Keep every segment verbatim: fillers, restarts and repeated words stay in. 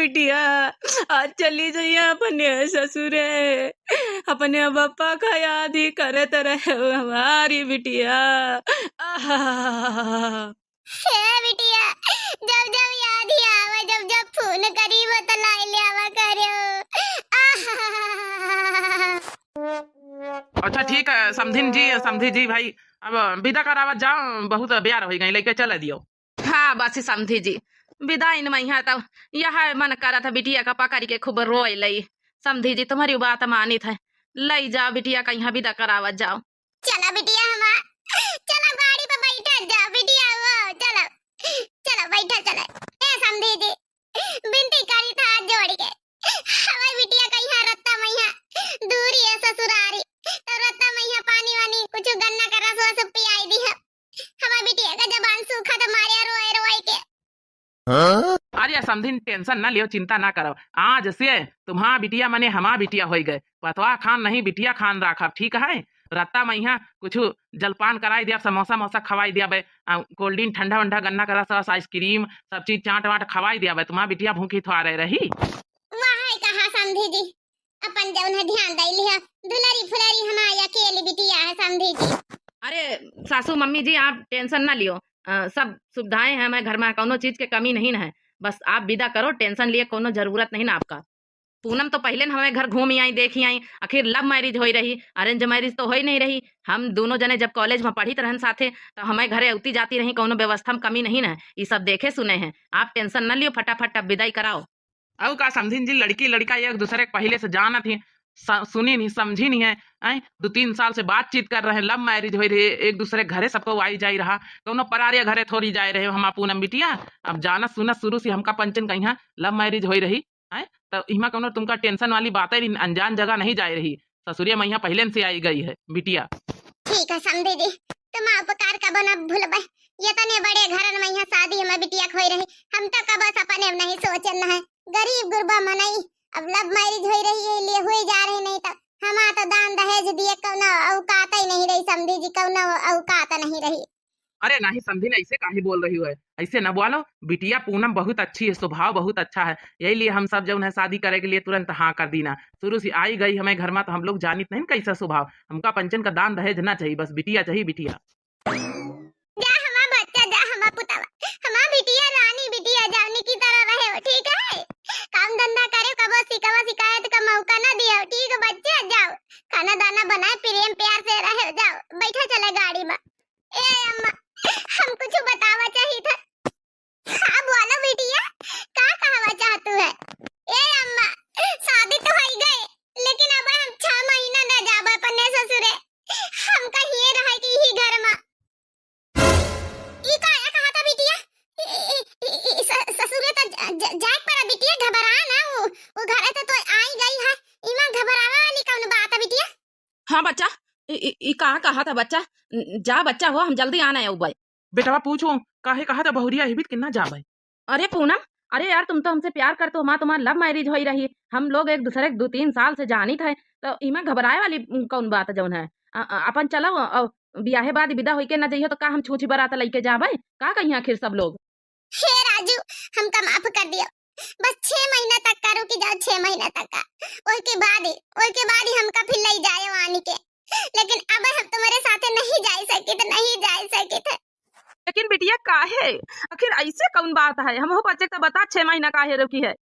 बिटिया, आज चली जइया अपने ससुरे, अपने बप्पा का याद ही करत रहे हमारी बिटिया। आहा। हे बिटिया, जब जब याद ही आवे, जब जब फोन करी, बतलाई ले आवा करे। आहा। अच्छा ठीक है समधिन जी, समधी जी भाई, अब विदा करावत जाओ, बहुत बेर होइ गई, लइके चले दियो। हाँ बस समधी जी, विदा इन मइहाँ तब यह मन करत है बिटिया का पकड़ के खूब रोए लई। समधी जी तुम्हारी बात मानित है, लई जाओ बिटिया का यहाँ विदा करावत जाओ। चला बिटिया हमार, चला गाड़ी पे बैठा जाओ बिटिया, वो चला, चला बैठा चला। ए समधी जी, बिनती करी था हाथ जोड़ के, हमार बिटिया का यहाँ रत्ता मइहाँ दूरी है ससुरारी, तो रत्ता मइहाँ पानी वानी कुछ गन्ना का रस वस पियाई दी है। हमार बिटिया का जबान सूखा तो मारे रोए रोए के। अरे समधिन, tension ना लियो, चिंता ना करो। आज से तुम्हार बिटिया मने हमार बिटिया होइ गए। पतवा खान नहीं, बिटिया खान राखब, ठीक है? रत्ता मइहाँ कुछ जलपान कराई दिया, समोसा मोसा खवाई दिया बे, आ, cold drink, ठंडा वंडा, गन्ना का रस वस, ice cream, सब चीज चाट वाट खवाई दिया बे। तुम्हार बिटिया भूखी थोड़े रही। वाह, कहा समधी जी, अपन जौन है ध्यान दई लिहा, दुलारी फुलारी हमार अकेली बिटिया है समधी जी। अरे सासू मम्मी जी, आप tension ना लियो, अ, सब सुविधाएं हैं हमारे घर में, कौनो चीज के कमी नहीं न है। बस आप विदा करो, tension लिए कौनो जरूरत नहीं ना आपका। पूनम तो पहिले न हमारे घर घूमी आई, देखी आई, आखिर love marriage होई रही, arrange marriage तो होई नहीं रही। हम दोनों जने जब college में पढ़ित रहन साथे, तो हमारे घरे औती जाती रही, कौनो व्यवस्था में कमी नहीं न है। ये सब देखे सुने हैं, आप tension न लियो, फटाफट अब विदाई कराओ। अउ का समझिन जी, लड़की लड़का एक दूसरे के पहिले से जानत ही, स-, सुनी नहीं, समझी नहीं है, हैं? दो तीन साल से बातचीत कर रहे हैं, love marriage होई रही, एक दूसरे के घरे सबको आई जाई रहा, कौनो परारे घरे थोड़ी जाए रहे हमार पूनम बिटिया। अब जानत सुनत शुरू से हमका पंचन कहिया love marriage होई रही, हैं? तो इमा कौनो तुमका tension वाली बात है, अनजान जगह नहीं जाए रही, ससुरिया मइहाँ पहिले से आई गई है बिटिया। ठीक है समधी जी, तुम उपकार का बना भूलबे, ये तने बड़े घरन मइहाँ शादी हमार बिटिया के होई रही, हम तो कबो सपने में नहीं सोचन है। गरीब गुरबा मनई, अब love marriage होई रही है, लिए होई जा रही, नहीं तो हमार तो दान दहेज दिए कौनो औकात ही नहीं रही समधी जी, कौनो औकात नहीं रही। अरे नहीं समधिन, ऐसे काहे बोल रही हो? ऐसे न बोलो, बिटिया पूनम बहुत अच्छी है, स्वभाव बहुत अच्छा है, यही लिए हम सब जौन है शादी करे के लिए तुरंत हाँ कर दीना। शुरू से आई गई हमें घर में तो हम लोग जानित नहीं कैसा स्वभाव। हमका पंचन का दान दहेज ना चाहिए, बस बिटिया चाहिए, बिटिया। जा हमार बच्चा, जा हमार पुतवा, हमार बिटिया रानी बिटिया जौनी की तरह रहे हो, ठीक है? काम धंधा करे, कबो शिकवा शिकायत का मौका ना दियो, ठीक है बच्चा? जाओ, खाना दाना बनाए, प्रेम प्यार से रहे, जाओ, बैठा चले गाड़ी में। ए अम्मा, हम कुछ बतावा चाहित है। हाँ बोलो बिटिया, का कहवा चाहतू है? ए अम्मा, शादी तो होई गए, लेकिन अब हम छह महीना न जाबे अपने ससुरे, हमका हिये रहे के ही घर में। ई का या कहा था बिटिया? ई, ई, ई, ई, स-, ससुरे तो ज-, ज-, जाए पर बिटिया, घबरा ना, वो, वो घरे तो, तो आई गई है, इमा घबरावा वाली कौन बात है बिटिया? हाँ बच्चा, ई, ई, ई का कहा था बच्चा? जा बच्चा हो, हम जल्दी आना है उबे। बेटवा पूछो, काहे कहा था बहुरिया हिबित किन्ना जाबे? अरे पूनम, अरे यार तुम तो हमसे प्यार करते हो, माँ तुम्हार love marriage होई रही, हम लोग एक दूसरे के दो तीन साल से जानित है, तो इमा घबराए वाली कौन बात जौन है? अ-, अ-, अपन चलो, अ, बियाहे बाद विदा होई के ना जइहो तो का हम छूछी बारात लइके जाबे? का कहिया आखिर सब लोग? हे राजू, हमका माफ कर दियो, बस छह महीना तक का रुकी जाओ, छह महीना तक का, ओके बाद ही, ओके बाद ही हमका फिर लई जाए आनी के, लेकिन अब हम तुम्हारे साथे नहीं जाए सकित, नहीं जाए सकित है। लेकिन बिटिया काहे, आखिर ऐसे कौन बात है? हमहू बच्चे के तो बता, छह महीना काहे रुकी है?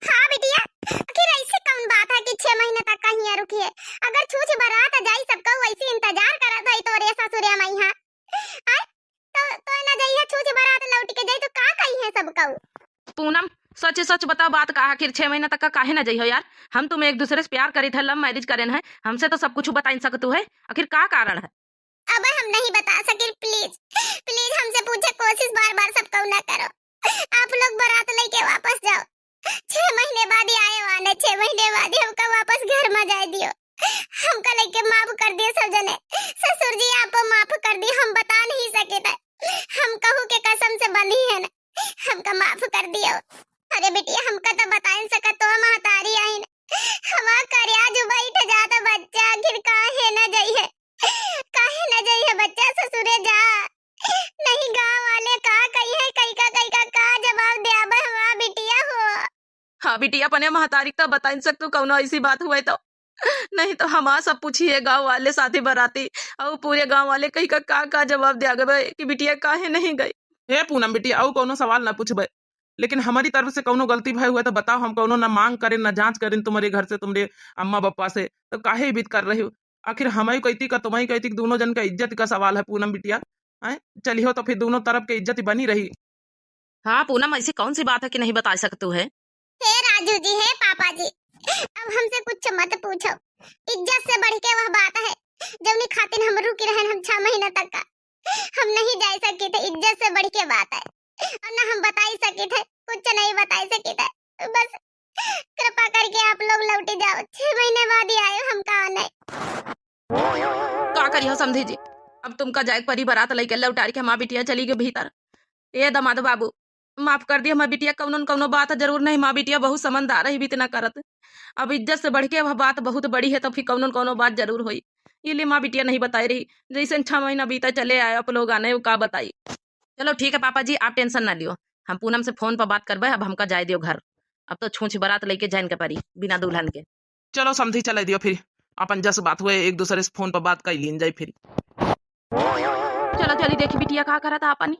हाँ बिटिया, आखिर ऐसे कौन बात है कि छह महीने तक कहीं रुकी है? अगर छूछ बारात जाई सबको वैसे इंतजार करत है तोरे ससुरे मइहाँ, आय तो, तो ना जइहा, छूछ बारात लौट के जाई तो का कही है सबको? पूनम, सच सच बताओ बात का, आखिर छह महीना तक का काहे ना जइहो यार? हम तुम एक दूसरे से प्यार करित है, love marriage करेन है, हमसे तो सब कुछ बताई सकतू है, आखिर का कारण है? अब हम नहीं बता सकित, please, please हमसे पूछे कोशिश बार बार सबको ना करो। आप लोग बारात लेके वापस जाओ, छह महीने बाद ही आए वाले, छह महीने बाद ही हमका वापस घर में जाए दियो। हमका लेके माफ कर दियो सब जने। ससुर जी आपो माफ कर दियो, हम बता नहीं सकित है, हम कहू के कसम से बंधी है ना, हमका माफ कर दियो। अरे बिटिया, हमका तो बताइन सकत तो महतारी आइन। हमार करिया जो बैठ जाता बच्चा, आखिर काहे न जइहे? काहे न जइहे बच्चा ससुरे जा? नहीं गाँव वाले का कहिहे, कइका कइका का जवाब देबे हमार बिटिया हो? अब बिटिया अपने महतारी का बताइन सकतू कौनो ऐसी बात हुए तो, नहीं तो हमार सब पूछिए गाँव वाले, साथी बराती, और पूरे गाँव वाले कही का, का, का जवाब दिया गए कि बिटिया काहे नहीं गई। हे पूनम बिटिया, और कौनो सवाल ना पूछबे, लेकिन हमारी तरफ से कौनो गलती भय हुआ तो बताओ, हम कौनो ना मांग करें, ना जांच करें तुम्हारे घर से, तुम्हारे अम्मा बप्पा से, तो काहे ई बीत कर रही हो? आखिर हमारी कहती का तुम्हारी कहती, दोनों जन का इज्जत का सवाल है पूनम बिटिया, हैं? चलिहो तो फिर दोनों तरफ के इज्जत बनी रही। हाँ पूनम, ऐसी कौन सी बात है कि नहीं बता सकतू है? हे राजू जी, हे पापा जी, अब हमसे कुछ मत पूछो। इज्जत से बढ़ के वह बात है, जौनी खातिर हम रुकी रहन हम छह महीना तक का। हम नहीं जाए सकी थे, इज्जत से बढ़ के बात है। और ना हम बताई सकी थे, कुछ नहीं बताई सकी थे। बस कृपा करके आप लोग लौटी जाओ, छह महीने बाद ही आयो, हम का नहीं। का करियो समधी जी, अब तुमका जाए के परी, बारात लइके लौटारी के हमार बिटिया चली गई भीतर। ए दमाद बाबू, माफ कर दिया, हमार बिटिया कौनो न कौनो बात जरूर नहीं, हमार बिटिया बहुत समझदार है, बीत ना करत। अब इज्जत से बढ़ के वह बात बहुत बड़ी है, तो फिर कौनो न कौनो बात जरूर होई। ये लिए हमार बिटिया नहीं बताई रही, जैसे छह महीना बीता चले आए, आप लोग आने, वो का बताई। चलो ठीक है पापा जी, आप tension ना लियो, हम पूनम से फोन पर बात करबे, अब हमका जाए दियो घर। अब तो छूछ बारात लइके जाइन के परी बिना दुल्हन के। चलो समधी, चले दियो फिर, अपन जस बात हुए एक दूसरे से फोन पर बात कर लीन जाए फिर। चलो चली देखी बिटिया का करत आपनी।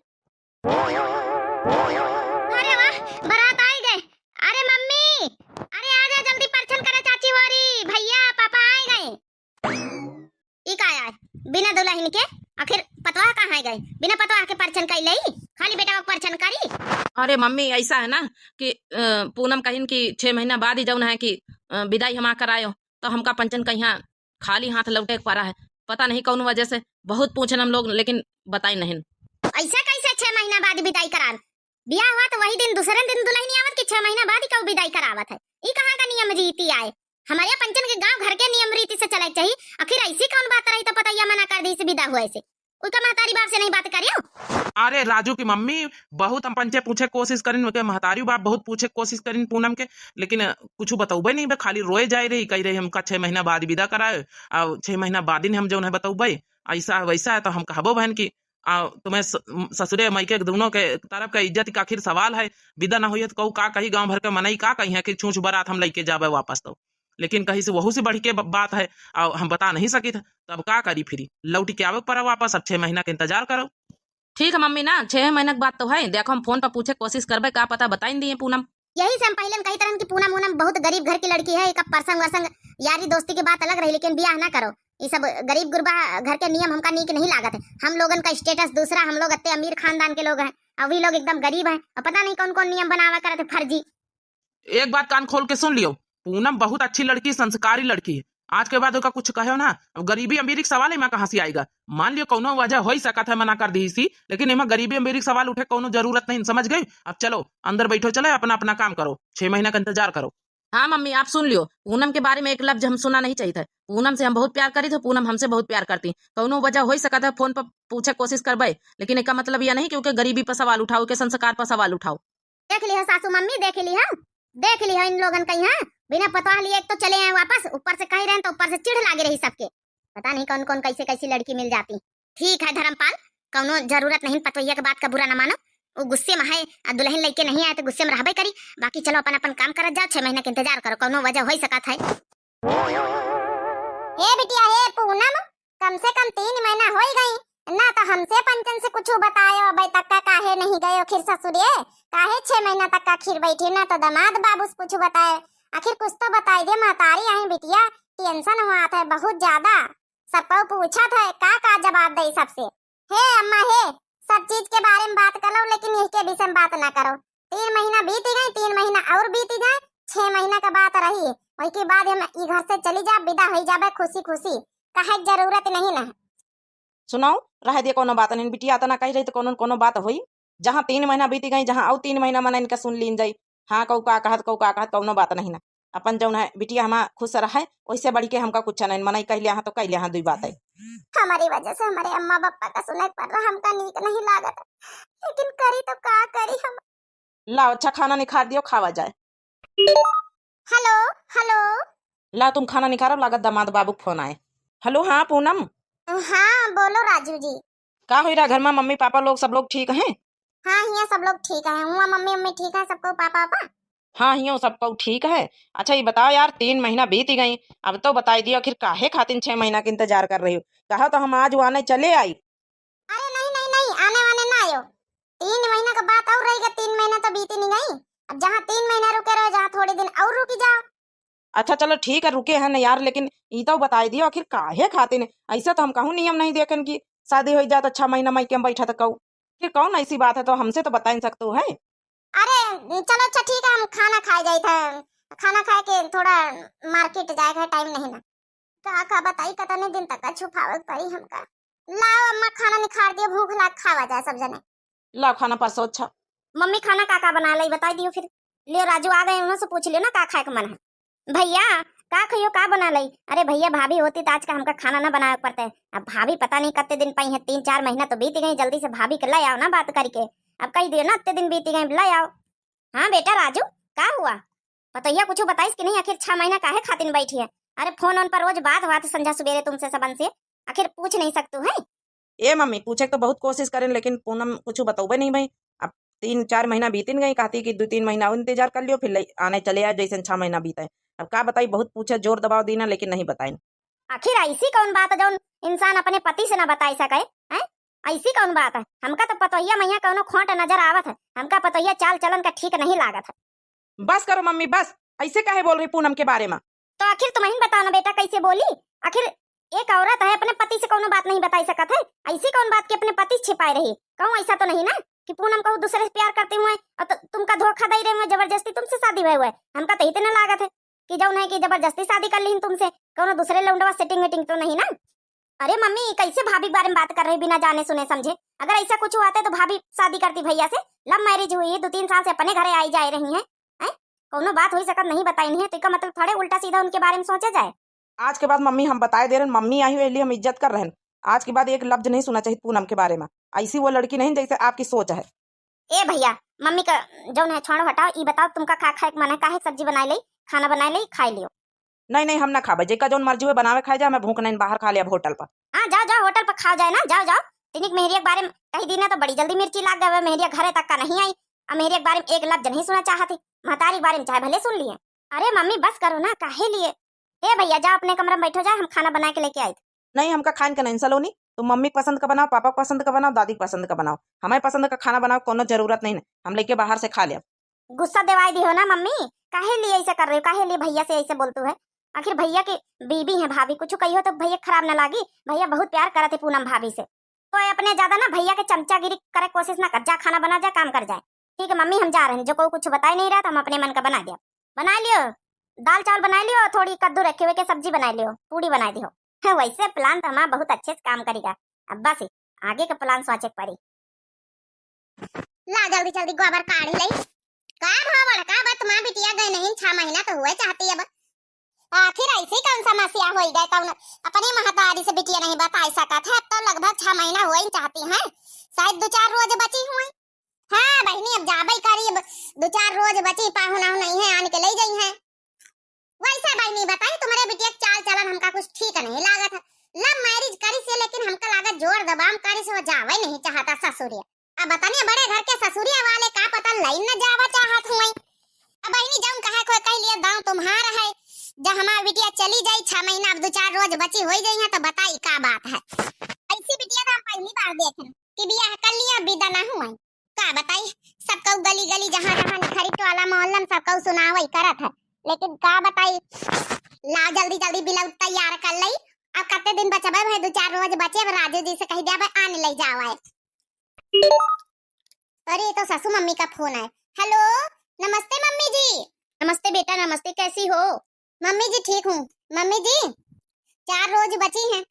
अरे वाह, बारात आई गए। अरे मम्मी, अरे आ जा जल्दी, परछन करे चाची होरी, भैया पापा आए गए। ई का आए बिना दुल्हन के? आखिर पतवाह कहाँ गए? बिना पतवाह के परछन कइले, खाली बेटा के परछन करी। अरे मम्मी, ऐसा है ना कि, अ, पूनम कहिन कि छह महीना बाद ही जौन है कि, अ, विदाई हमार करायो, तो हमका पंचन कहिया खाली हाथ लौटे के परा है। पता नहीं कौन वजह से बहुत पूछन हम लोग, लेकिन बताई नहीं। ऐसा कैसे छह महीना बाद विदाई करान? बियाह हुआ तो वही दिन, दूसरे दिन दुल्हन आवत कि छह महीना बाद ही कहू विदाई करावत है? ई कहाँ का नियम रीति आए? हमारे पंचन के गांव घर के नियम रीति से चले के चाहिए। आखिर ऐसी कौन बात रही तो पतैया मना कर दी से विदा हुए से? उनका महतारी बाप से नहीं बात करियो? अरे राजू की मम्मी, बहुत हम पंचे पूछे कोशिश करिन, उनके महतारी बाप बहुत पूछे कोशिश करिन पूनम के, लेकिन कुछ बतौबे नहीं बे, खाली रोए जाए रही, कह रही हमका छह महीना बाद विदा कराए, और छह महीना बाद ही हम जौन है बतौबे, ऐसा है वैसा है। तो हम कहबो बहन की, आ, तुम्हें स-, ससुरे मइके दोनों के तरफ का इज्जत का आखिर सवाल है। विदा ना होइए तो कहू का कही, गांव भर के मनई का कही है कि छूछ बारात हम लइके जाबे वापस तो। लेकिन कहीं से वहू से बढ़ के ब-, बात है, आ, हम बता नहीं सकित, तब का करी फिरी, लौट के आवे पड़ा वापस, अब छह महीना के इंतजार करो। ठीक है मम्मी ना, छह महीना के बात तो है, देखो हम फोन पर पूछे कोशिश करबे, का पता बताइन दिए पूनम। यही से हम पहले में कही तरहन कि पूनम, पूनम बहुत गरीब घर की लड़की है, एक परसंग वरसंग यारी दोस्ती की बात अलग रही, लेकिन बियाह ना करो। ये सब गरीब गुरबा घर के नियम हमका नीक नहीं लागत है। हम लोगन का status दूसरा, हम लोग अत्ते अमीर खानदान के लोग हैं, और वी लोग एकदम गरीब हैं, और पता नहीं कौन कौन नियम बनावा करत है फर्जी। एक बात कान खोल के सुन लियो, पूनम बहुत अच्छी लड़की, संस्कारी लड़की है। आज के बाद ओका कुछ कहो ना, अब गरीबी अमीरी के सवाल एमा कहाँ से आएगा? मान लियो कौनो वजह हो ही सकत है मना कर दी सी, लेकिन एमा गरीबी अमीरी के सवाल उठे कौनो जरूरत नहीं, समझ गई? अब चलो अंदर बैठो, चले अपना अपना काम करो, छह महीना का इंतजार करो। हाँ मम्मी, आप सुन लियो, पूनम के बारे में एक लफ्ज हम सुना नहीं चाहिए था। पूनम से हम बहुत प्यार करी थे, पूनम हमसे बहुत प्यार करती। कौनो वजह हो ही सकत है, फोन पर पूछे कोशिश करबे, लेकिन एका मतलब यह नहीं कि ओके गरीबी पर सवाल उठाओ, ओके संस्कार पर सवाल उठाओ। देख लिहा सासू मम्मी, देख लिहा, देख लिहा इन लोगन का यहाँ। बिना पतवाह लिए एक तो चले आए वापस, ऊपर से कह रहे हैं तो ऊपर से चिढ़ लागे रही सबके। पता नहीं कौन कौन कैसे कैसी लड़की मिल जाती। ठीक है धर्मपाल, कौनो जरूरत नहीं पतोहिया के बात का बुरा ना मानो। वो गुस्से में है, आ दुल्हन लइके नहीं आए तो गुस्से में रहबे करी। बाकी चलो अपन अपन काम करत जाओ, छह महीना के इंतजार करो, कौनो वजह हो ही सकत है। हे बिटिया, हे पूनम, कम से कम तीन महीना होई गई, ना तो हमसे पंचन से कुछ बतायो, अबे तक का काहे नहीं गयो खीर ससुरे? काहे छह महीना तक का खीर बैठी, ना तो दामाद बाबू से कुछ बताए? आखिर कुछ तो बताई दे महतारी, आई बिटिया, tension हुआ था बहुत ज्यादा, सबको पूछा था, का का जवाब दे सबसे? हे अम्मा हे, सब चीज के बारे में बात कर लो, लेकिन यही के विषय में बात ना करो। तीन महीना बीत गए, तीन महीना और बीत जाए, छह महीना का बात रही, वही के बाद हम ई घर से चली जा, विदा हो जाबे खुशी खुशी, कहे के जरूरत नहीं ना। सुनाओ, रह दे, कोनो बात नहीं, बिटिया इतना कह रही तो कोनो कोनो बात होई। जहाँ तीन महीना बीत गई, जहाँ और तीन महीना मना इनका सुन लीन जाई। हाँ, कऊ का कहत, कऊ का कहत, कौनो बात नहीं ना। अपन जौन है बिटिया हमार खुश रहे, वैसे बढ़ के हमका कुछ नहीं। मनई कह लिया हाँ तो कह लिया हाँ, दुई बात है। हमारी वजह से हमारे अम्मा पापा का सुने पर हमका नीक नहीं लागत, लेकिन करी तो का करी हम। लाओ, अच्छा खाना निखार दियो, खावा जाए। हेलो, हेलो। ला, तुम खाना निखारो, लागत दामाद बाबू के फोन आए। हेलो, हाँ पूनम। हाँ, बोलो राजू जी। का होई रहा घर में, मम्मी पापा लोग, सब लोग ठीक हैं? हाँ, हियाँ सब लोग ठीक हैं। हुआँ मम्मी, मम्मी ठीक है, सबको पापा, पापा? हाँ, हियों सब कऊ ठीक है। अच्छा, ई बताओ यार, तीन महीना बीत गई, अब तो बताई दियो, आखिर काहे खातिर छह महीना के इंतजार कर रही हो? कहा तो हम आज वाने चले आई। अरे नहीं, नहीं, नहीं, आने वाने ना आयो। तीन महीना का बात और रही गई, तीन महीना तो बीती नहीं गई। अब जहाँ तीन महीना रुके रहो, जहाँ थोड़े दिन और रुकी जाओ। अच्छा, चलो ठीक है, रुके हैं ना यार, लेकिन ई तो बताई दियो, आखिर काहे खातिर? ऐसा तो हम कहूँ नियम नहीं देखेन कि शादी हो जाए तो छह महीना मायके में बैठा तो कहू। फिर कौन ऐसी बात है, तो हमसे तो बता ही सकते हो, है? अरे, चलो, अच्छा, ठीक है, हम खाना खाए जाइत है, खाना खाए के थोड़ा मार्केट जाए के टाइम नहीं ना। का, का बताई, कितने दिन तक छुपावे के पड़ी हमका। लाओ अम्मा, खाना निखार दियो, भूख लाग, खावा जाए सब जने। लाओ खाना परसो, अच्छा। मम्मी, खाना का, का बना लई, बताई दियो फिर। लियो, राजू आ गए, उन्हों से पूछ लियो ना, का खाए के मन है। भैया, का खइयो, का बना लई? अरे भैया, भाभी होती तो आज का हमका खाना ना बनावे के पड़ते। अब भाभी पता नहीं कितने दिन पाई है, तीन चार महीना तो बीत गई, जल्दी से भाभी के ले आओ ना बात करके। अब कही दियो ना, इतने दिन बीत गए, ले आओ। हाँ बेटा राजू, का हुआ? पतोहिया कुछ बताइस कि नहीं, आखिर छह महीना काहे खातिर बैठी है? अरे फोन ओन पर रोज बात हुआ था संझा सुबेरे तुमसे सबन से, आखिर पूछ नहीं सकतू है? ए मम्मी, पूछे के तो बहुत कोशिश करेन, लेकिन पूनम कुछ बतौबे नहीं भाई। अब तीन चार महीना बीतिन गई, कहती कि दो तीन महीना और इंतजार कर लियो, फिर ले, आने चले आए, जैसे छह महीना बीते। अब का बताई, बहुत पूछे, जोर दबाव दीना, लेकिन नहीं बताइन। आखिर ऐसी कौन बात है जौन इंसान अपने पति से ना बताई सके, हैं? ऐसी कौन बात है? हमका तो पतोहिया मैया कौनो खोट नजर आवत है, हमका पतोहिया चाल चलन का ठीक नहीं लागत है। बस करो मम्मी, बस। ऐसे काहे बोल रही पूनम के बारे में? तो आखिर तुम ही बताओ ना बेटा, कैसे बोली? आखिर एक औरत है, अपने पति से कौनो बात नहीं बताई सकत है? ऐसी कौन बात कि अपने पति से छिपाए रही? कहूँ ऐसा तो नहीं ना कि पूनम कहूँ दूसरे से प्यार करते हुए और तु-, तुमका धोखा दे रहे हुए, जबरदस्ती तुमसे शादी हुए हुए? हमका तो इतना लागत है कि जौन है कि जबरदस्ती शादी कर लीन तुमसे, कौनो दूसरे लौंडवा सेटिंग वेटिंग तो नहीं ना? अरे मम्मी, कैसे भाभी के बारे में बात कर रही बिना जाने सुने समझे? अगर ऐसा कुछ हुआ था तो भाभी शादी करती भैया से, लव मैरिज हुई है, दो तीन साल से अपने घरे आई जा रही हैं, हैं? कौनो बात हो सकत नहीं बताई नहीं है, तो इसका मतलब थोड़े उल्टा सीधा उनके बारे में सोचा जाए। आज के बाद मम्मी हम बताए दे रहे, मम्मी आई हुई, इसलिए हम इज्जत कर रहे हैं। आज के बाद एक लफ्ज नहीं सुना चाहिए पूनम के बारे में, ऐसी वो लड़की नहीं जैसे आपकी सोच है। ए भैया, मम्मी का जौन है छोड़ो, हटाओ, ई बताओ तुमका का खाए के मन है, काहे सब्जी बनाए ले, खाना बनाए ले, खाए लियो। नहीं, नहीं, हम ना खाबे, जेका जौन मर्जी हुए बनावे खाए जा, हमें भूख नहीं, बाहर खा लिया होटल पर। हाँ, जाओ, जाओ, होटल पर खाओ जाए ना, जाओ, जाओ। तिनिक मेहरिया के बारे में कही दीना तो बड़ी जल्दी मिर्ची लाग गए, मेहरिया घरे तक का नहीं आई, अब मेहरिया के बारे में एक लफ्ज नहीं सुना चाहती, महतारी के बारे में चाहे भले सुन लिए। अरे मम्मी, बस करो ना, काहे लिए? ए भैया, जाओ अपने कमरा में बैठो, जाओ, हम खाना बना के लेके आई। नहीं, हमका खान के नहीं सलोनी, तुम मम्मी के पसंद का बनाओ, पापा के पसंद का बनाओ, दादी के पसंद का बनाओ, हमारे पसंद का खाना बनाओ, कोनो जरूरत नहीं है, हम लेके बाहर से खा लेब। गुस्सा देवाई दी हो ना मम्मी, काहे लिए ऐसे कर रही हो, काहे लिए भैया से ऐसे बोलतू है? आखिर भैया की बीबी है भाभी, कुछ कही हो तो भैया खराब ना लागी, भैया बहुत प्यार करत है पूनम भाभी से। तो अपने ज्यादा ना भैया के चमचागिरी करे कोशिश ना कर, जा खाना बना, जा काम कर जाए। ठीक है मम्मी, हम जा रहे हैं, जो कोई कुछ बताए नहीं रहा तो हम अपने मन का बना दिया। बना लियो, दाल चावल बना लियो, थोड़ी कद्दू रखे हुए के सब्जी बना लियो, पूड़ी बना दियो। वैसे प्लान तो हमारा बहुत अच्छे से काम करेगा। अब बस आगे का प्लान सोचे के पड़ी। ला जल्दी जल्दी गोबर काढ़ी लई। का भाव बड़का बा, तुम्हार बिटिया गए नहीं, छह महीना तो हुए चाहती अब। आखिर ऐसी कौन समस्या होई गए, कौन अपने महतारी से बिटिया नहीं बताई सकत है? अब तो लगभग छह महीना हुए ही चाहती हैं, शायद दो चार रोज बची हुए। हाँ बहिनी, अब जाबे करी, अब दो चार रोज बची, पाहुन आहुन नहीं है, आन के ले जाई हैं। वैसे बहिनी बताई, तुम्हारे बिटिया के चाल चलन हमका कुछ ठीक नहीं लागत है। लव मैरिज करी से, लेकिन हमका लागत जोर दबाम करी से, वो जावे नहीं चाहता ससुरिया। अब बतानी बड़े घर के ससुरिया वाले का पता लाइन न जावा चाहत हुए। अब बहिनी जौन कहे कोई कह लिया, दांव तुम्हार है। जब हमार बिटिया चली जाई छह महीना, अब दो चार रोज बची होई जाई है, तो बताई का बात है। ऐसी बिटिया तो हम पहली बार देखेन कि बियाह कर लिया, विदा ना हुए। का बताई, सबको गली गली जहाँ जहाँ निखरी टोला मोहल्ला में सबको सुनावई करत है, लेकिन का बताई, ला जल्दी जल्दी बिलाउज तैयार कर लई। अब कते दिन बचबे भाई, दो चार रोज बचे, अब राजू जी से कह दिया भाई आने ले जावे। अरे, ये तो सासू मम्मी का फोन आए। हेलो, नमस्ते मम्मी जी। नमस्ते बेटा, नमस्ते, कैसी हो? मम्मी जी ठीक हूँ। मम्मी जी, चार रोज बची हैं,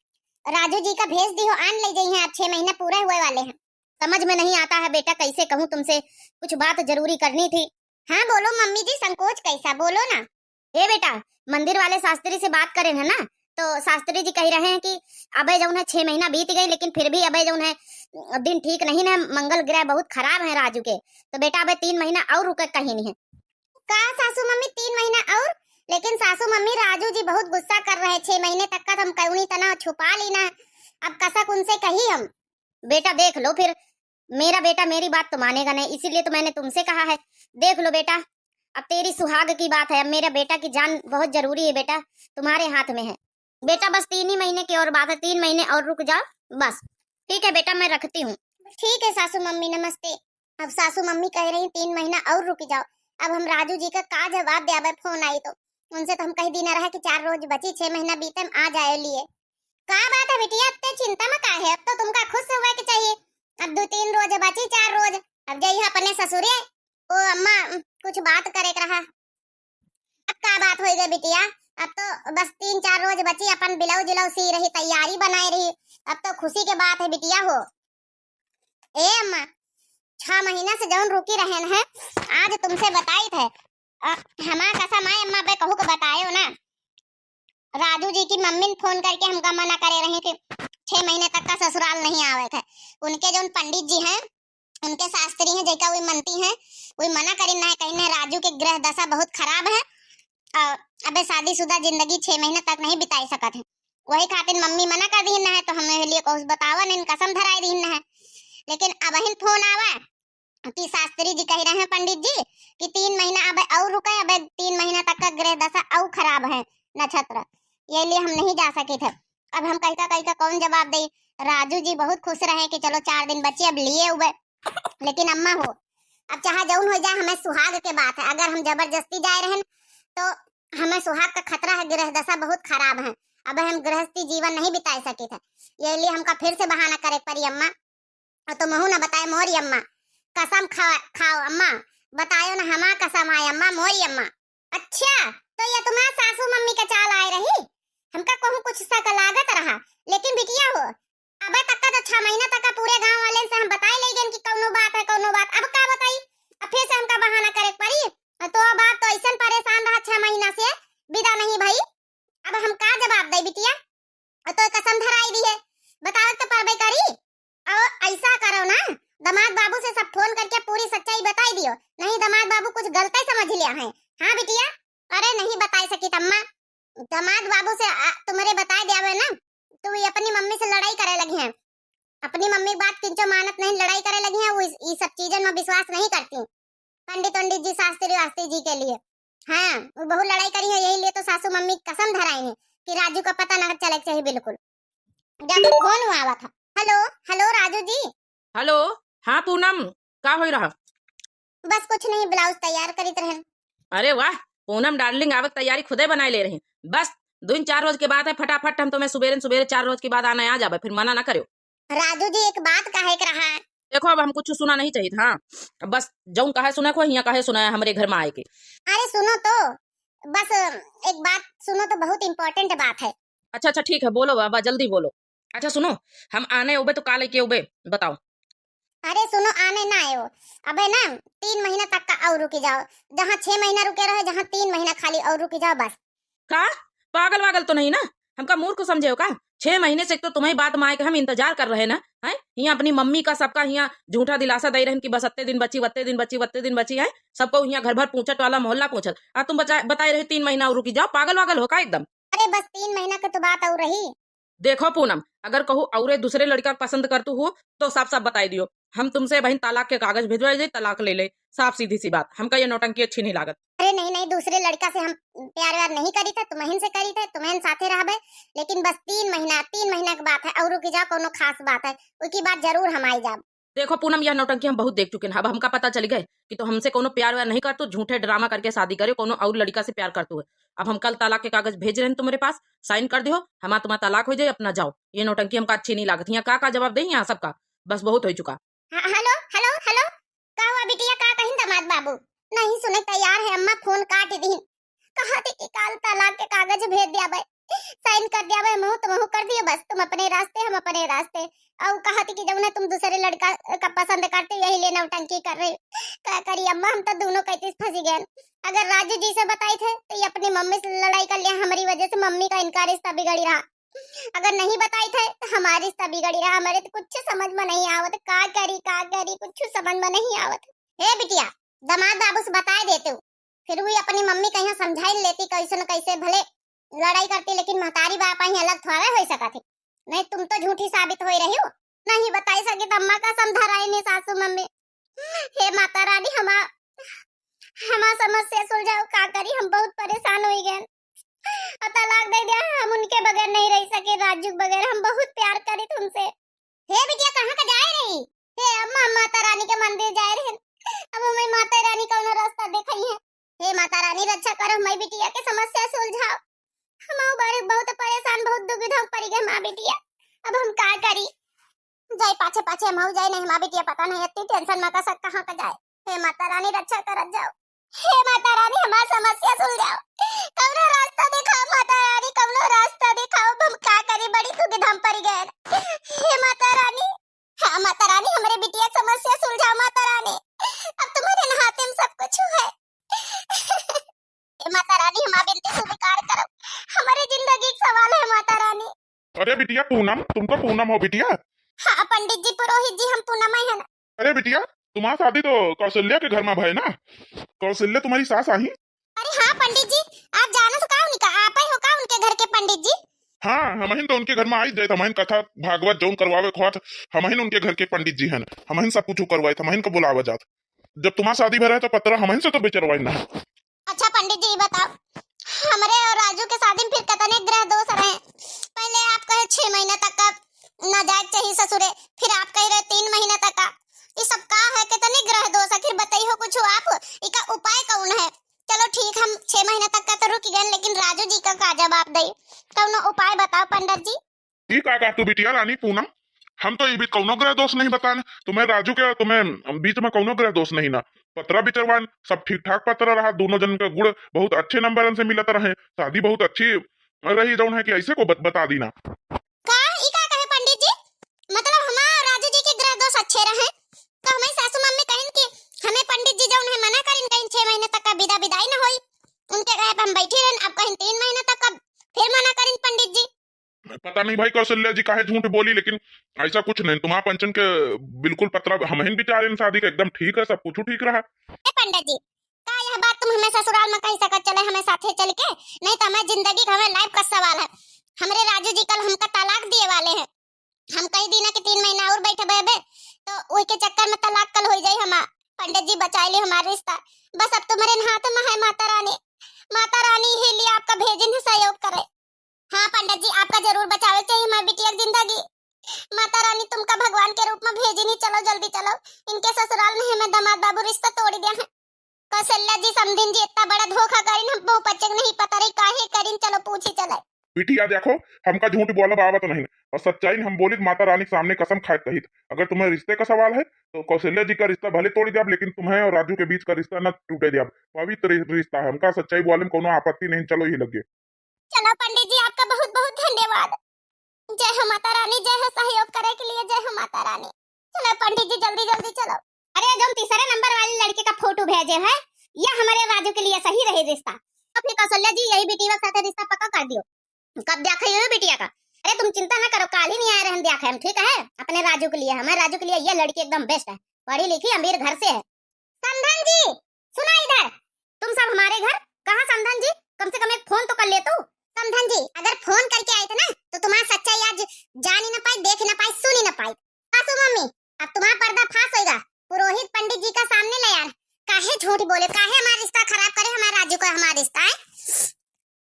राजू जी का भेज दी हो, आन ले जाई हैं, अब छह महीना पूरे हुए वाले हैं। समझ में नहीं आता है बेटा, कैसे कहूँ तुमसे, कुछ बात जरूरी करनी थी। हाँ बोलो मम्मी जी, संकोच कैसा, बोलो ना। ए बेटा, मंदिर वाले शास्त्री से बात करेन है ना, तो शास्त्री जी कह रहे हैं कि अबे जौन है छह महीना बीत गई, लेकिन फिर भी अबे जौन है दिन ठीक नहीं है, मंगल ग्रह बहुत खराब है राजू के, तो बेटा अबे तीन महीना और रुके कहीं नहीं है। का सासू मम्मी, तीन महीना और? लेकिन सासू मम्मी, राजू जी बहुत गुस्सा कर रहे, छह महीने तक का हम कौनी तना छुपा ली ना, अब कसक उनसे कही हम। बेटा देख लो फिर, मेरा बेटा मेरी बात तो मानेगा नहीं, इसीलिए तो मैंने तुमसे कहा है। देख लो बेटा, अब तेरी सुहाग की बात है, अब मेरा बेटा की जान बहुत जरूरी है बेटा, तुम्हारे हाथ में है। बेटा बस तीन ही महीने की और बात है, तीन महीने और रुक जाओ बस। ठीक है बेटा, मैं रखती हूँ। ठीक है सासू मम्मी, नमस्ते। अब सासू मम्मी कह रही, "तीन महीना और रुक जाओ।" अब हम राजू जी का का जवाब द्याबे, फोन आई तो। उनसे तो हम कह दीना रहा कि चार रोज बची, छह महीना बीते में आ जाए लिए। का बात है बिटिया, इतने चिंता में का है? अब तो तुमका खुश होवे के चाहिए। अब दो तीन रोज बची, चार रोज, अब जाइए अपने ससुरे। ओ अम्मा, कुछ बात करे के रहा। अब का बात होई गई बिटिया? अब तो बस तीन चार रोज बची, अपन ब्लाउज उलाउज सी रही, तैयारी बनाए रही। अब तो खुशी के बात है बिटिया हो। ए अम्मा, छह महीना से जौन रुकी रहन है, आज तुमसे बताई थे। अ, हमार कसम आए अम्मा, बे कहू के बतायो ना। राजू जी की मम्मी ने फोन करके हमका मना करे रही कि छह महीने तक का ससुराल नहीं आवे थे। उनके जौन पंडित जी हैं, उनके शास्त्री हैं, जेका वे मनती हैं, वे मना करिन है, कहिन है राजू के गृह दशा बहुत खराब है और अबे शादीशुदा जिंदगी छह महीने तक नहीं बिताई सकत है। वही खातिर मम्मी मना कर दीन है, तो हमें लिए कुछ बतावा नहीं, कसम धराई दीन है। लेकिन अबहिन फोन आवा कि शास्त्री जी कह रहे हैं पंडित जी कि तीन महीना अब और रुके, अब तीन महीना तक का गृह दशा और खराब है नक्षत्र, ये लिए हम नहीं जा सके थे। अब हम कहिका कहिका कौन जवाब दे? राजू जी बहुत खुश रहे कि चलो चार दिन बचे अब लिए हुए। लेकिन अम्मा हो, अब चाहे जौन हो जाए, हमें सुहाग के बात है, अगर हम जबरदस्ती जाए रहन तो हमें सुहाग का खतरा है, गृह दशा बहुत खराब है, अब हम गृहस्थी जीवन नहीं बिताए सके थे, ये लिए हमका फिर से बहाना करे पड़ी अम्मा। और तुमहू ना बताए मोरी अम्मा। कसम खा, खाओ अम्मा, बतायो ना हमार कसम आए अम्मा, मोरी अम्मा। अच्छा, तो ये तुम्हार सासू मम्मी का चाल आए रही? हमका कहूँ कुछ शक लागत रहा, लेकिन बिटिया हो, अबे तक का तो छह महीना तक का पूरे गांव वाले से हम बताए ले गए कि कौनो बात है, कौनो बात। अब का बताई? अब फिर से हमका बहाना करे के पड़ी। तो अब आप तो ऐसन परेशान रहा छह महीना से, विदा नहीं भई। अब हम का जवाब दे बिटिया? और तो कसम धराई दी है, बतावे तो परबे करी। और ऐसा करो ना, दामाद बाबू से सब फोन करके पूरी सच्चाई बताई दियो, नहीं दामाद बाबू कुछ गलत ही समझ लिया है। हाँ बिटिया, अरे नहीं बताई सकी अम्मा, दामाद बाबू से आ, तुम्हारे बताए दिया ना, तो वे अपनी मम्मी से लड़ाई करे लगी हैं। अपनी मम्मी की बात किंचो मानत नहीं, लड़ाई करे लगी हैं, वो इस, ये सब चीजन में विश्वास नहीं करती। पंडित, पंडित जी, शास्त्री वास्त्री जी के लिए। हाँ, वो बहुत लड़ाई करी है, यही लिए तो सासू मम्मी कसम धराई है कि राजू का पता ना चले के चाहिए बिल्कुल। जब फोन हुआ, हुआ था। हेलो, हेलो राजू जी। हेलो, हाँ पूनम, का होई रहा? बस कुछ नहीं, ब्लाउज तैयार करीत रहन। अरे वाह पूनम डार्लिंग, आवक तैयारी खुदे बनाए ले रही। बस दो चार रोज के बाद है, फटाफट हम तुम्हें सुबेरे सुबेरे चार रोज के बाद आना आ जाबे, फिर मना ना करो। राजू जी, एक बात कहे के रहा। देखो, अब हम कुछ सुना नहीं चाहिए था, हाँ। अब बस जौन कहे सुने को, हियाँ कहे सुने हमरे घर में आए के। अरे सुनो तो, बस एक बात सुनो तो, बहुत important बात है। अच्छा, अच्छा, ठीक है, बोलो बाबा, जल्दी बोलो। अच्छा सुनो, हम आने उबे तो का लेके उबे, बताओ। अरे सुनो, आने ना आयो, अबे ना तीन महीना तक का और रुकी जाओ, जहाँ छह महीना रुके रहे, जहाँ तीन महीना खाली और रुकी जाओ बस। का? पागल वागल तो नहीं ना? हमका मूर्ख समझे हो का? छह महीने से एक तो तुम्हें बात माए के हम इंतजार कर रहे ना, हैं? हियाँ अपनी मम्मी का सबका हियाँ झूठा दिलासा दे रहन कि बस अत्ते दिन बची, वत्ते दिन बची, वत्ते दिन बची है। सबको हियाँ घर भर पूछत वाला मोहल्ला पूछत। आ तुम बचा-, बताए रहे तीन महीना और रुकी जाओ, पागल वागल हो का एकदम? अरे बस तीन महीना के तो बात और रही। देखो पूनम, अगर कहू औरे दूसरे लड़का पसंद करतू हो तो साफ साफ बताई दियो, हम तुमसे बहिन तलाक के कागज भिजवाई दे, तलाक ले ले, साफ सीधी सी बात। हमका ये नौटंकी अच्छी नहीं लागत। अरे नहीं, नहीं, दूसरे लड़का से हम प्यार व्यार नहीं करी थे, तुम्हें से करी थे, तुम्हें साथे रहबे। लेकिन बस तीन महीना, तीन महीना की बात है, और रुकी जाओ, कोनो खास बात है, उकी बात जरूर हम आई जाब। देखो पूनम, यह नौटंकी हम बहुत देख चुके हैं। अब हमका पता चल गए कि तो हमसे कोनो प्यार व्यार नहीं करतू, झूठे ड्रामा करके शादी करे, कोनो और लड़का से प्यार करतू है। अब हम कल तलाक के कागज भेज रहे हैं तुम्हारे पास, साइन कर दियो, हमार तुम्हार तलाक हो जाए, अपना जाओ। ये नौटंकी हमका अच्छी नहीं लागत। यहाँ का का जवाब दे यहाँ सबका, बस बहुत हो चुका। हाँ, हेलो, हेलो, हेलो, का हुआ बिटिया, का कहिन दामाद बाबू? नहीं सुने तैयार है अम्मा, फोन काट दीन। कहा थी कि काल तलाक के कागज भेज दिया बे, साइन कर दिया बे, मुँह तो मुँह कर दियो बस, तुम अपने रास्ते, हम अपने रास्ते। और कहा थी कि जब ना तुम दूसरे लड़का का पसंद करते, यही लिए नौटंकी कर रहे। का करी अम्मा, हम तो दोनों कैसे फंसी गए। अगर राजू जी से बताई थे तो ये अपनी मम्मी से लड़ाई कर लिया, हमारी वजह से मम्मी का इनका रिश्ता बिगड़ी रहा। अगर नहीं बताई थे तो हमारी रिश्ता बिगड़ी रहा। हमारे तो कुछ समझ में नहीं आवत, का करी, का करी, कुछ समझ में नहीं आवत। हे बिटिया, दामाद बाबू से बताए देते हो, फिर भी अपनी मम्मी कहीं समझाई लेती, कैसे न कैसे भले लड़ाई करती, लेकिन महतारी बाप ही अलग थोड़े हो सकत है। नहीं, तुम तो झूठी साबित हो रही हो। नहीं बताई सकी तो अम्मा कसम धराई नहीं सासू मम्मी। हे माता रानी, हमार हमार समस्या सुलझाओ, का करी, हम बहुत परेशान होइ गए। और तलाक दे दिया, हम उनके बगैर नहीं रह सके, राजू के बगैर, हम बहुत प्यार करी तुमसे। हे बिटिया, कहाँ का जाए रही? हे अम्मा, माता रानी के मंदिर जाए रहे, अब हमें माता रानी कौनो रास्ता दिखाई है। हे माता रानी, रक्षा करो, हमारी बिटिया के समस्या सुलझाओ। हम बड़े बहुत परेशान, बहुत दुविधा में पड़ गए माँ बिटिया, अब हम का करी? जाए पाछे पाछे हम जाए, नहीं माँ बिटिया पता नहीं इतनी टेंशन में का सब कहाँ का जाए। हे माता रानी, रक्षा करत जाओ। हे माता रानी, हमार समस्या सुलझाओ, कौनो रास्ता दिखाओ माता रानी, कौनो रास्ता दिखाओ, अब हम का करी, बड़ी दुविधा में पड़ गए। हे माता रानी, हाँ माता रानी, हमारे बिटिया समस्या सुलझाओ माता रानी, अब तुम्हारे हाथे में सब कुछ है। हे माता रानी, हमार बिनती स्वीकार करो, हमारे जिंदगी का सवाल है माता रानी। अरे बिटिया पूनम, तुम तो पूनम हो बिटिया। हाँ पंडित जी, पुरोहित जी, हम पूनम ही है ना। अरे बिटिया, तुम्हार शादी तो कौशल्या के घर में भय ना, कौशल्या तुम्हारी सास आई। अरे हाँ पंडित जी, आप जानो तो का उनका, आप ही हो का उनके घर के पंडित जी? हाँ, हमहिन तो उनके घर में आई जाए, हमहिन कथा भागवत जौन करवावे खोत, हमहिन उनके घर के पंडित जी हन, हमहिन सब कुछ करवाए, हमहिन को बुलावा जात। जब तुम्हार शादी भय रहे तो पतरा हमहिन से तो बिचरवाई ना। अच्छा पंडित जी, बताओ, हमरे और राजू के शादी में फिर कितने ग्रह दोष रहे? पहले आप कहे छह महीने तक का ना जाए चाहिए ससुरे, फिर आप कह रहे तीन महीने तक का। ये सब का है, कितने ग्रह दोष? आखिर बताइए कुछ आप, इका उपाय कौन है? चलो ठीक, हम छह महीने तक का तो रुक गए, लेकिन राजू जी का का जवाब दे? कौनो उपाय बताओ पंडित जी। ई का कहा तू बिटिया रानी पूनम, हम तो ई भी कौनो ग्रह दोष नहीं बतान तुम्हें राजू के, तुम्हें बीच में कौनो ग्रह दोष नहीं ना। पतरा बिचरवान सब ठीक ठाक पतरा रहा, दोनों जन का गुण बहुत अच्छे नंबरन से मिलत रहे, शादी बहुत अच्छी रही, जौन है कि ऐसे को बत, बता दी ना। का ई का कहे पंडित जी, मतलब हमार राजू जी के ग्रह दोष अच्छे रहे, तो हमें सासू मम्मी कहिन कि हमें पंडित जी जौन है मना करिन, कहिन छह महीने तक का विदा विदाई न होई, उनके कहे पे हम बैठी रहन, अब कहिन तीन महीने तक का फिर मना करिन पंडित जी। पता नहीं भाई कौशल्या जी काहे झूठ बोली, लेकिन ऐसा कुछ नहीं। तुम्हार पंचन के बिल्कुल पतरा हमहिन बिचारे शादी के एकदम ठीक है, सब कुछ ठीक रहा। ए पंडित जी, का यह बात तुम हमें ससुराल में कह सकत चले हमें साथे चल के? नहीं तो हमें जिंदगी का हमें लाइफ का सवाल है। हमरे राजू जी कल हमका तलाक दिए वाले हैं। हम कह दी ना कि तीन महीना और बैठबे बे, तो वही के चक्कर में तलाक कल हो जाई हमार। पंडित जी बचाई ली हमार रिश्ता। बस अब तुम्हारे हाथ में है माता रानी। माता रानी ही लिए आपका भेजिन है सहयोग करे। हाँ पंडित जी, आपका जरूर बचावे चाहिए हमारी बिटिया की जिंदगी। माता रानी तुमका भगवान के रूप में भेजी नहीं, चलो जल्दी चलो। इनके ससुराल में हमें दामाद बाबू रिश्ता तोड़ी दिया है। कौशल्या जी, समधिन जी इतना बड़ा धोखा करिन, हम बहु पचक नहीं पता रही काहे करिन, चलो पूछी चले। बिटिया देखो, हमका झूठ बोलब आवत नहीं और सच्चाई हम बोली माता रानी के सामने कसम खाए कहित। अगर तुम्हें रिश्ते का सवाल है तो कौशल्या जी का रिश्ता भले तोड़ी दिया, लेकिन तुम्हें और राजू के बीच का रिश्ता न टूटे दिया, पवित्र रिश्ता है। हमका सच्चाई बोले में कोनो आपत्ति नहीं, चलो ही लगे। चलो पंडित जी, आपका बहुत बहुत धन्यवाद। जय हो माता रानी, जय हो सहयोग करे के लिए, जय हो माता रानी। चलो पंडित जी, जल्दी जल्दी चलो। अरे, जौन तीसरे नंबर वाली लड़की का फोटो भेजे है, यह हमारे राजू के लिए सही रही रिश्ता। तो फिर कौशल्या जी, यही बिटिया के साथे रिश्ता पक्का कर दियो। कब देखे ये बिटिया का? अरे तुम चिंता ना करो, काल ही नहीं आए रहन देखे हम, ठीक है? अपने राजू के लिए, हमारे राजू के लिए यह लड़की एकदम बेस्ट है, पढ़ी लिखी अमीर घर से है। समधन जी, सुना इधर, तुम सब हमारे घर। कहाँ समधन जी? कम से कम एक फोन तो कर ले तू। समधन जी, अगर फोन करके आए थे ना, तो तुम्हारा सच्चाई आज जान ही ना पाई, देख ही ना पाई, सुन ही ना पाई। सासू मम्मी, अब तुम्हारा पर्दा फाश होएगा, पुरोहित पंडित जी का सामने ले आन। काहे झूठ बोले, काहे हमारा रिश्ता खराब करे, हमारे राजू का हमारा रिश्ता है?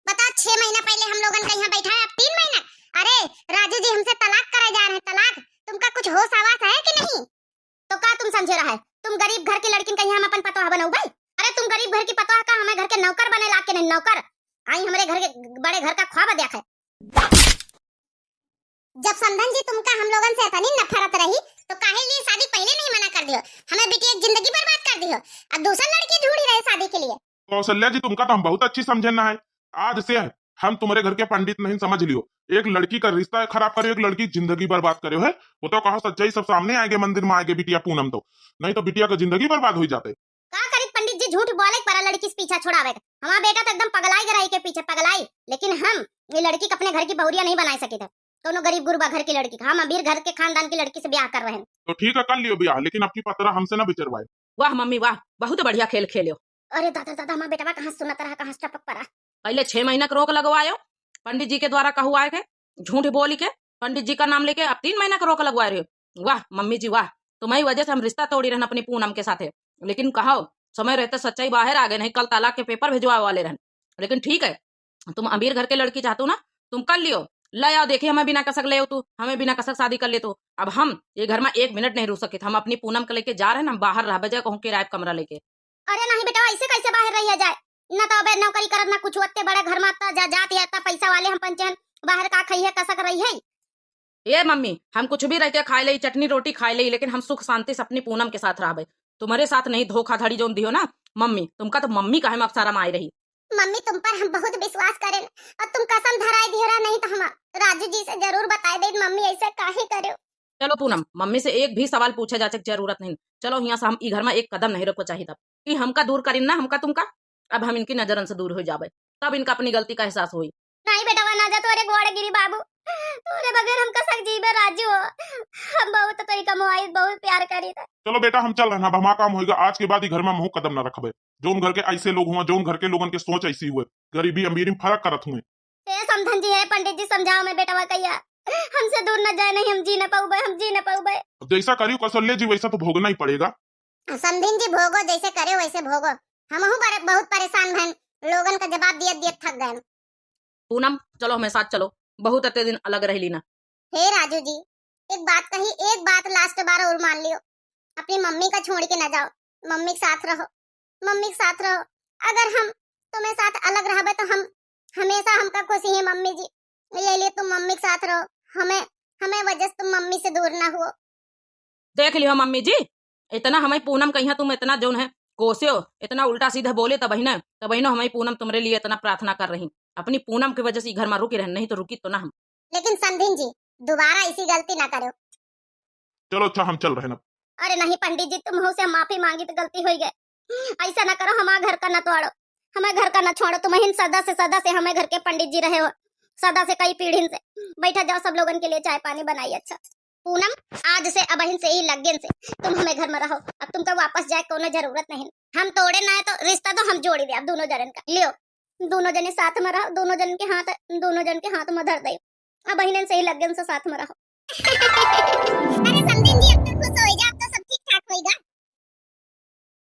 बताओ, छह महीना पहले हम लोगन का यहाँ बैठा है, अब तीन महीना। अरे राजू जी हमसे तलाक करे जा रहे हैं, तलाक। तुमका कुछ होश आवास है कि नहीं? तो का तुम समझे रहा है, तुम गरीब घर की लड़किन का यहाँ हम अपन पतोह बनौबे? अरे तुम गरीब घर की पतोह का हमें घर के नौकर बने लाग के नहीं, नौकर। आई हमरे घर के बड़े घर का ख्वाब देखे। जब समधन जी तुमका हम लोगन से इतनी नफरत रही, तो काहे लिए शादी पहले नहीं मना कर दियो? हमें बिटिया की जिंदगी बर्बाद कर दियो और दूसरा लड़की ढूंढी रहे शादी के लिए। कौशल्या जी, तुमका तो हम बहुत अच्छी समझे ना है। आज से हम तुम्हारे घर के पंडित नहीं, समझ लियो। एक लड़की का रिश्ता खराब करे, एक लड़की की जिंदगी बर्बाद करे है। वो तो कहो सच्चाई सब सामने आएगे, मंदिर में आएगे बिटिया पूनम तो, नहीं तो बिटिया का जिंदगी बर्बाद हो जाते। का करी पंडित जी, झूठ बोले के परा लड़की से पीछा छुड़ावे का। हमारा बेटा तो एकदम पगलाई गराई के पीछे पगलाई, लेकिन हम ये लड़की को अपने घर की बहुरिया नहीं बनाए सके थे। कौनो गरीब गुरबा घर की लड़की का, हम अमीर घर के खानदान की लड़की से ब्याह कर रहे हैं। तो ठीक है, कर लियो ब्याह, लेकिन आपकी पतरा हमसे ना बिचरवाए। वाह मम्मी वाह, बहुत बढ़िया खेल खेल्यो। अरे दादा दादा, हमारा बेटवा कहाँ सुनत रहा, कहाँ से टपक पड़ा। पहले छह महीना के रोक लगवायो, पंडित जी के द्वारा कहवाए के, झूठ बोली के, पंडित जी का नाम लेके अब तीन महीना का रोक लगवा रहे हो। वाह मम्मी जी वाह, तुम्हारी वजह से हम रिश्ता तोड़ी रहन अपनी पूनम के साथे। लेकिन कहो, समय रहते सच्चाई बाहर आ गए, नहीं कल तलाक के पेपर भिजवावे वाले रहन। लेकिन ठीक है, तुम अमीर घर के लड़की चाहतू ना, तुम कर लियो, ले आओ, देखिए हमें बिना कसक ले तू, हमें बिना कसक शादी कर ले तू। अब हम ये घर में एक मिनट नहीं रुक सकित, हम अपनी पूनम के लेके जा रहे हैं, हम बाहर रहबे जाए कहूँ किराए पे कमरा लेके। अरे नहीं बेटा, ऐसे कैसे बाहर रहिया जाए? ना तो अबे नौकरी करत, ना कुछ, ओत्ते बड़े घर में त जा, जात या त पैसा वाले हम पंचे हन, बाहर का खइहे, कसक रही है। ए मम्मी, हम कुछ भी रह के खाए लई, चटनी रोटी खाए लई, लेकिन हम सुख शांति से अपनी पूनम के साथ रहबे। तुम्हरे साथ नहीं, धोखाधड़ी जोन दियो ना मम्मी, तुमका तो मम्मी कहे में अब शरम आए रही। मम्मी, तुम पर हम बहुत विश्वास करेन और तुम कसम धराए दियो रहा, नहीं तो हम राजू जी से जरूर बताए देन, मम्मी ऐसे काहे करो? चलो पूनम, मम्मी से एक भी सवाल पूछे जाचे के जरूरत नहीं। चलो हियाँ से हम ई घर में एक कदम नहीं रखो चाहित। अब ई हमका दूर करिन ना, हमका तुमका, अब हम इनकी नजरन से दूर हो जाबे, तब इनका अपनी गलती का एहसास होई। नहीं बेटवा, ना जा, तोरे गोड़ गिरी बाबू, तोरे बगैर हम कसक जीबे राजू हो। हम बहुत तोरी कमवाई, बहुत प्यार करी थे। चलो बेटा, हम चल रहे हैं, अब हमारा काम होइगा, आज के बाद ई घर में मुँह कदम ना रखबे। जौन घर के ऐसे लोग हुआ, जौन घर के लोगन के सोच ऐसी हुए, गरीबी अमीरी में फर्क करत हुए। ए समधन जी, हे पंडित जी, समझाओ मैं बेटवा कहिया, हमसे दूर न जाए, नहीं हम जी न पाऊबे, हम जी न पाऊबे। अब जैसा करियो कौशल्या जी, वैसा तो भोगना ही पड़ेगा। समधिन जी, भोगो, जैसे करे वैसे भोगो। हमहू बड़े, बहुत परेशान भन, लोगन का जवाब दियत दियत थक गए। पूनम, चलो हमें साथ चलो, बहुत अते दिन अलग रह ली ना। हे राजू जी, एक बात कही, एक बात लास्ट बार और मान लियो, अपनी मम्मी का छोड़ के ना जाओ, मम्मी के साथ रहो, मम्मी के साथ रहो। अगर हम तुम्हें साथ अलग रहबे तो हम हमेशा हमका खुशी है मम्मी जी, ये लिए तुम मम्मी के साथ रहो, हमें, हमें वजह से तुम मम्मी से दूर ना हुओ। देख लियो मम्मी जी, इतना हमें पूनम कहिया तुम इतना जौन है कोस्यो, इतना उल्टा सीधा बोले, तबहिने, तबहिनो हमें पूनम तुम्हरे लिए इतना प्रार्थना कर रही। अपनी पूनम की वजह से ई घर में रुकी रहन, नहीं तो रुकी तो ना हम। लेकिन समधिन जी, दोबारा ऐसी गलती ना करो। चलो अच्छा, हम चल रहे हैं अब। अरे नहीं पंडित जी, तुम हो से माफी मांगी तो गलती हो गए, ऐसा ना करो, हमारे घर का ना तोड़ो, हमें घर का ना छोड़ो, तुम ही सदा से, सदा से हमें घर के पंडित जी रहे हो, सदा से कई पीढ़ी से। बैठा जाओ, सब लोगन के लिए चाय पानी बनाई। अच्छा पूनम, आज से अबहिन से ही लग्गेन से तुम हमें घर में रहो, अब तुमका वापस जाए कोनो जरूरत नहीं। हम तोड़े ना है तो रिश्ता तो हम जोड़ी दे अब दोनों जनन का। लियो, दोनों जने साथ में रहो, दोनों जन के हाथ, दोनों जन के हाथ में धर दे। अबहिन से ही लग्गेन से साथ में रहो। अरे समधिन जी, अब तो खुश होइगा, अब तो सब ठीक ठाक होइगा।